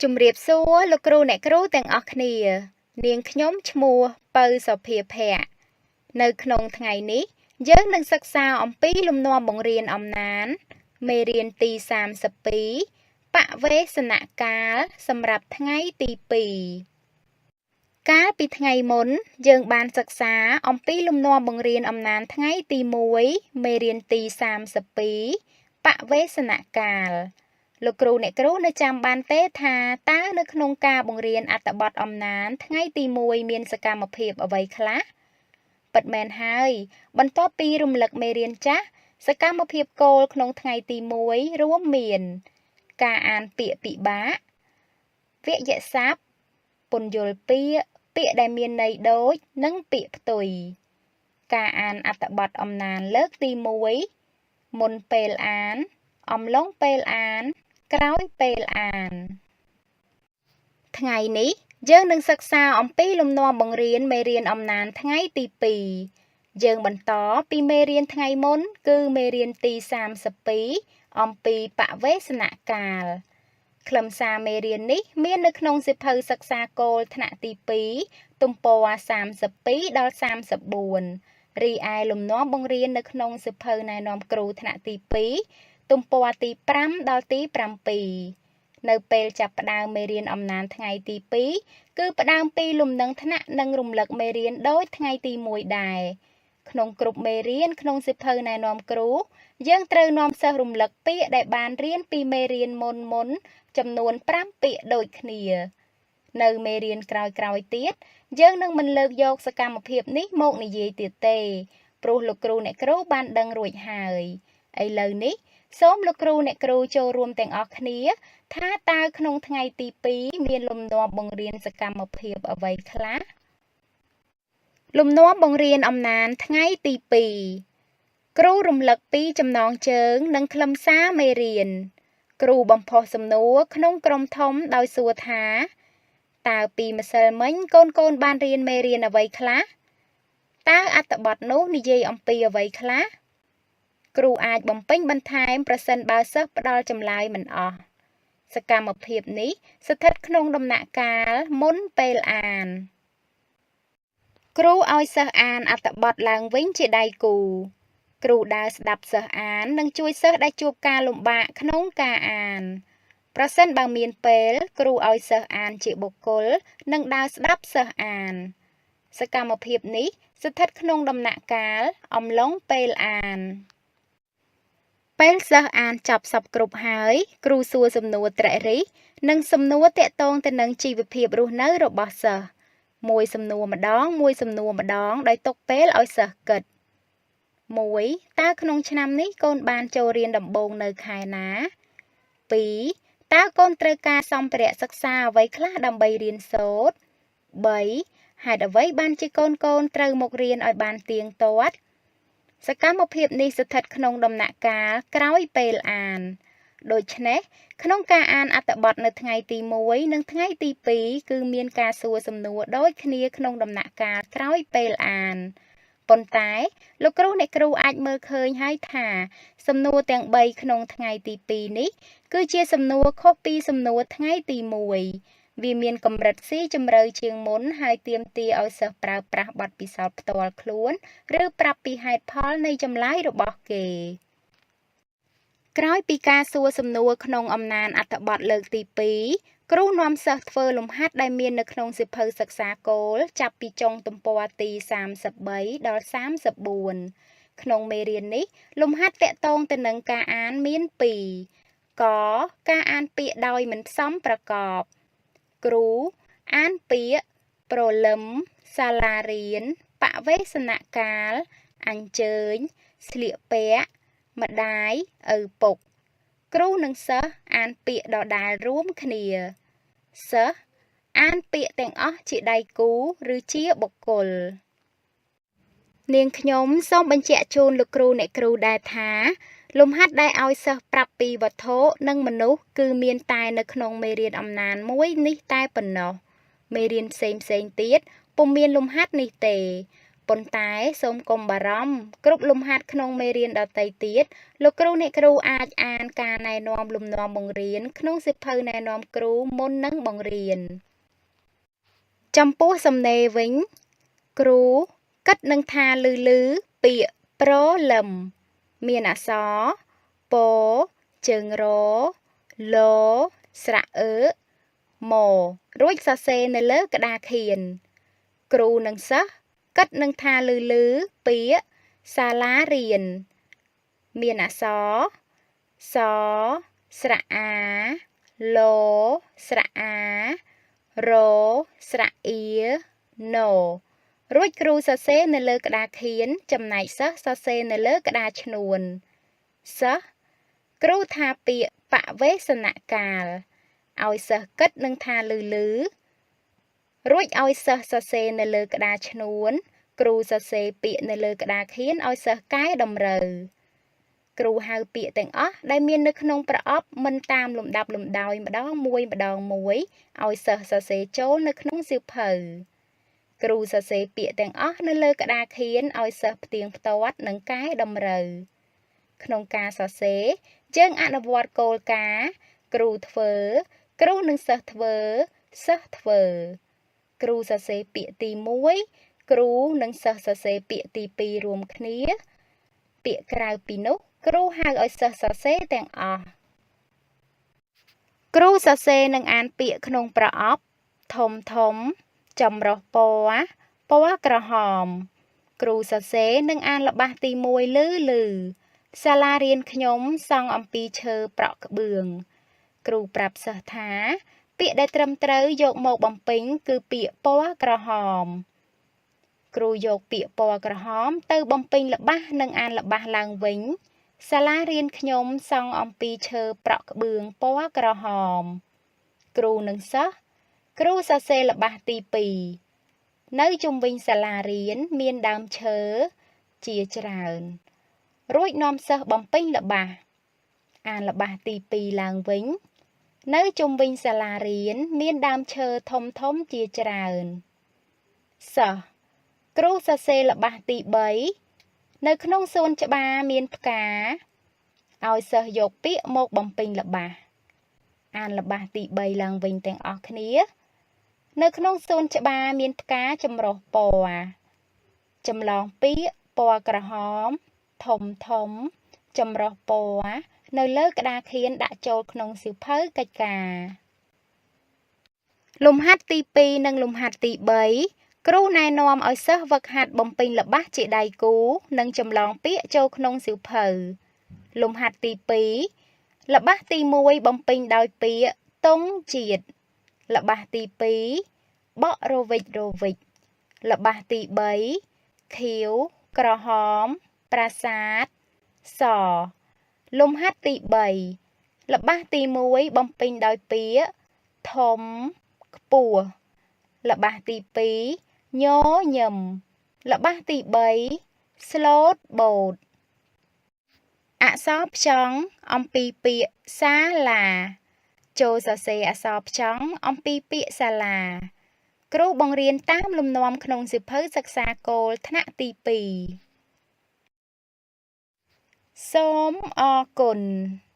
ជំរាបសួរលោកគ្រូអ្នកគ្រូទាំងអស់គ្នា នាងខ្ញុំឈ្មោះពៅសុភាភ័ក្រនៅក្នុងថ្ងៃនេះយើងនឹងសិក្សាអំពីលំនាំបង្រៀនអំណានមេរៀនទី32បវេសនកាលសម្រាប់ថ្ងៃទី2កាលពីថ្ងៃមុនយើងបានសិក្សាអំពីលំនាំបង្រៀនអំណានថ្ងៃទី1មេរៀនទី32បវេសនកាលលោកគ្រូអ្នកគ្រូនៅចាំបានទេថាតើនៅក្នុងការបង្រៀនអត្ថបទអំណានថ្ងៃទី1មានសកម្មភាពអ្វីខ្លះពិតមែនហើយបន្ទាប់ពីរំលឹកមេរៀនចាស់សកម្មភាពគោលក្នុងថ្ងៃទី1រួមមានការអានពាក្យពិបាកវយស័ព្ទពន្យល់ពាក្យពាក្យដែលមានន័យដូចនិងពាក្យផ្ទុយការអានអត្ថបទអំណានលើកទី1មុនពេលអានអំឡុងពេលអានក្រោយពេលអានថ្ងៃនេះយើងនឹងសិក្សាអំពីលំនាំបង្រៀនមេរៀនអំណានថ្ងៃទី2យើងបន្តពីមេរៀនថ្ងៃមុនគឺមេរៀនទី32អំពីបវេសនកាលខ្លឹមសារមេរៀននេះមាននៅក្នុងសៀវភៅសិក្សាគោលថ្នាក់ទី2ទំព័រ32ដល់34រីឯលំនាំបង្រៀននៅក្នុងសៀវភៅណែនាំគ្រូថ្នាក់ទី2ទំព័រទី5ដល់ទី7នៅពេលចាប់ផ្ដើមមេរៀនអំណានថ្ងៃទី2គឺផ្ដើមពីលំនឹងថ្នាក់និងរំលឹកមេរៀនដូចថ្ងៃទី1ដែរក្នុងគ្រប់មេរៀនក្នុងសៀវភៅណែនាំគ្រូយើងត្រូវនាំសិស្សរំលឹកពាក្យដែលបានរៀនពីមេរៀនមុនចំនួន5ពាក្យដូចគ្នានៅមេរៀនក្រោយៗទៀតយើងនឹងមិនលើកយកសកម្មភាពនេះមកនិយាយទៀតទេព្រោះលោកគ្រូអ្នកគ្រូបានដឹងរួចហើយឥឡូវនេះសូមលោកគ្រូអ្នកគ្រូចូលរួមទាំងអស់គ្នាថាតើក្នុងថ្ងៃទី2មានលំនាំបង្រៀនសកម្មភាពអ្វីខ្លះលំនាំបង្រៀនអំណានថ្ងៃទី2គ្រូរំលឹកពីចំណងជើងនិងខ្លឹមសារមេរៀនគ្រូបំផុសសំណួរក្នុងក្រុមធំដោយសួរថាតើពីម្សិលមិញកូនៗបានរៀនមេរៀនអ្វីខ្លះតើអត្ថបទនោះនិយាយអំពីអ្វីខ្លះគ្រូអាចបំពេញបន្ថែមប្រសិនបើសិស្សផ្ដល់ចម្លើយមិនអស់សកម្មភាពនេះស្ថិតក្នុងដំណាក់កាលមុនពេលអានគ្រូឲ្យសិស្សអានអត្ថបទឡើងវិញជាដៃគូគ្រូដើរស្ដាប់សិស្សអាននិងជួយសិស្សដែលជួបការលំបាកក្នុងការអានប្រសិនបើមានពេលគ្រូឲ្យសិស្សអានជាបុគ្គលនិងដើរស្ដាប់សិស្សអានសកម្មភាពនេះស្ថិតក្នុងដំណាក់កាលអំឡុងពេលអានពេលសិស្សអានចប់សព្វគ្រប់ហើយគ្រូសួរសំណួរត្រេះរិះនិងសំណួរទាក់ទងទៅនឹងជីវភាពរស់នៅរបស់សិស្សមួយសំណួរម្ដងមួយសំណួរម្ដងដោយទុកពេលឲ្យសិស្សគិត1តើក្នុងឆ្នាំនេះកូនបានចូលរៀនដំបូងនៅខែណា2តើកូនត្រូវការសម្ភារៈសិក្សាអ្វីខ្លះដើម្បីរៀនសូត្រ3ហេតុអ្វីបានជាកូនត្រូវមករៀនឲ្យបានទៀងទាត់សកម្មភាពនេះស្ថិតក្នុងដំណាក់កាលក្រោយពេលអានដូច្នេះក្នុងការអានអត្ថបទនៅថ្ងៃទី1និងថ្ងៃទី2គឺមានការសួរសំណួរដូចគ្នាក្នុងដំណាក់កាលក្រោយពេលអានប៉ុន្តែលោកគ្រូអ្នកគ្រូអាចមើលឃើញហើយថាសំណួរទាំង3ក្នុងថ្ងៃទី2នេះគឺជាសំណួរខុសពីសំណួរថ្ងៃទី1វាមានកម្រិតស៊ីជម្រៅជាងមុនហើយទាមទារឲ្យសិស្សប្រើប្រាស់បទពិសោធន៍ផ្ទាល់ខ្លួនឬប្រាប់ពីហេតុផលនៃចម្លើយរបស់គេក្រោយពីការសួរសំណួរក្នុងអំណានអត្ថបទលើកទី2គ្រូនាំសិស្សធ្វើលំហាត់ដែលមាននៅក្នុងសៀវភៅសិក្សាគោលចាប់ពីចុងទំព័រទី33ដល់34ក្នុងមេរៀននេះលំហាត់ទាក់ទងទៅនឹងការអានមាន2កការអានពាក្យដោយមិនផ្សំប្រកបគ្រូអានពាក្យព្រលឹមសាលារៀនបវេសនកាលអញ្ជើញស្លៀកពាក់ម្ដាយឪពុកគ្រូនិងសិស្សអានពាក្យដដែលរួមគ្នាសិស្សអានពាក្យទាំងអស់ជាដៃគូឬជាបុគ្គលនាងខ្ញុំសូមបញ្ជាក់ជូនលោកគ្រូអ្នកគ្រូដែរថាលំហាត់ដែលឲ្យសិស្សប្រាប់ពីវត្ថុនិងមនុស្សគឺមានតែនៅក្នុងមេរៀនអំណានមួយនេះតែប៉ុណ្ណោះមេរៀនផ្សេងទៀតពុំមានលំហាត់នេះទេ ប៉ុន្តែសូមកុំបារម្ភគ្រប់លំហាត់ក្នុងមេរៀនដទៃទៀតលោកគ្រូអ្នកគ្រូអាចអានការណែនាំលំនាំបង្រៀនក្នុងសៀវភៅណែនាំគ្រូមុននឹងបង្រៀនចំពោះសំណេរវិញគ្រូគិតនឹងថាលឺលឺពាក្យព្រលឹមមានអក្សរពជើងរលស្រៈអឺមរួចសរសេរនៅលើក្តារខៀនគ្រូនិងសិស្សគិតនឹងថាលឺលឺពាក្យសាលារៀនមានអក្សរសស្រៈអាលស្រៈអារស្រៈអ៊ីណរួចគ្រូសរសេរនៅលើក្តារខៀនចំណែកសិស្សសរសេរនៅលើក្តារឈ្នួនសិស្សគ្រូថាពាក្យបវេសនកាលឲ្យសិស្សគិតនឹងថាលឺលឺរួចឲ្យសិស្សសរសេរនៅលើក្តារឈ្នួនគ្រូសរសេរពាក្យនៅលើក្តារខៀនឲ្យសិស្សកែតម្រូវគ្រូហៅពាក្យទាំងអស់ដែលមាននៅក្នុងប្រអប់មិនតាមលំដាប់លំដោយម្ដងមួយម្ដងមួយឲ្យសិស្សសរសេរចូលនៅក្នុងសៀវភៅគ្រូសរសេរពាក្យទាំងអស់នៅលើក្តារខៀនឲ្យសិស្សផ្ទៀងផ្ទាត់និងកែតម្រូវក្នុងការសរសេរយើងអនុវត្តគោលការណ៍គ្រូធ្វើគ្រូនិងសិស្សធ្វើសិស្សធ្វើគ្រូសរសេរពាក្យទី1គ្រូនិងសិស្សសរសេរពាក្យទី2រួមគ្នាពាក្យក្រៅពីនោះគ្រូហៅឲ្យសិស្សសរសេរទាំងអស់គ្រូសរសេរនិងអានពាក្យក្នុងប្រអប់ធំធំចម្រុះពណ៌ពណ៌ក្រហមគ្រូសរសេរនិងអានល្បះទី1លឺលឺសាលារៀនខ្ញុំសង់អំពីឈើប្រក់ក្បឿងគ្រូប្រាប់សិស្សថាពាក្យដែលត្រឹមត្រូវយកមកបំពេញគឺពាក្យពណ៌ក្រហមគ្រូយកពាក្យពណ៌ក្រហមទៅបំពេញល្បះនិងអានល្បះឡើងវិញសាលារៀនខ្ញុំសង់អំពីឈើប្រក់ក្បឿងពណ៌ក្រហមគ្រូនិងសិស្សគ្រូសរសេរល្បះទី2នៅជុំវិញសាលារៀនមានដើមឈើជាច្រើនរួចនាំសិស្សបំពេញល្បះអានល្បះទី2ឡើងវិញនៅជុំវិញសាលារៀនមានដើមឈើធំធំជាច្រើនសិស្សគ្រូសរសេរល្បះទី3នៅក្នុងសួនច្បារមានផ្កាឲ្យសិស្សយកពាក្យមកបំពេញល្បះអានល្បះទី3ឡើងវិញទាំងអស់គ្នានៅក្នុងសួនច្បារមានផ្កាចម្រុះពណ៌ចម្លងពាក្យពណ៌ក្រហមធំធំចម្រុះពណ៌នៅលើក្តារខៀនដាក់ចូលក្នុងសៀវភៅកិច្ចការលំហាត់ទី2និងលំហាត់ទី3គ្រូណែនាំឲ្យសិស្សវឹកហាត់បំពេញល្បះជាដៃគូនិងចម្លងពាក្យចូលក្នុងសៀវភៅលំហាត់ទី2ល្បះទី1បំពេញដោយពាក្យទង់ជាតិល្បះទី2បក់រវិចរវិចល្បះទី3ខៀវក្រហមប្រាសាទសលំហាត់ទី3ល្បះទី1បំពេញដោយពាក្យធំខ្ពស់ល្បះទី2ញញឹមល្បះទី3ស្លូតបូតអក្សរផ្ចង់អំពីពាក្យសាលាចូលសរសេរអក្សរផ្ចង់អំពីពាក្យសាលាគ្រូបង្រៀនតាមលំនាំក្នុងសៀវភៅសិក្សាគោលថ្នាក់ទី2សូមអរគុណ។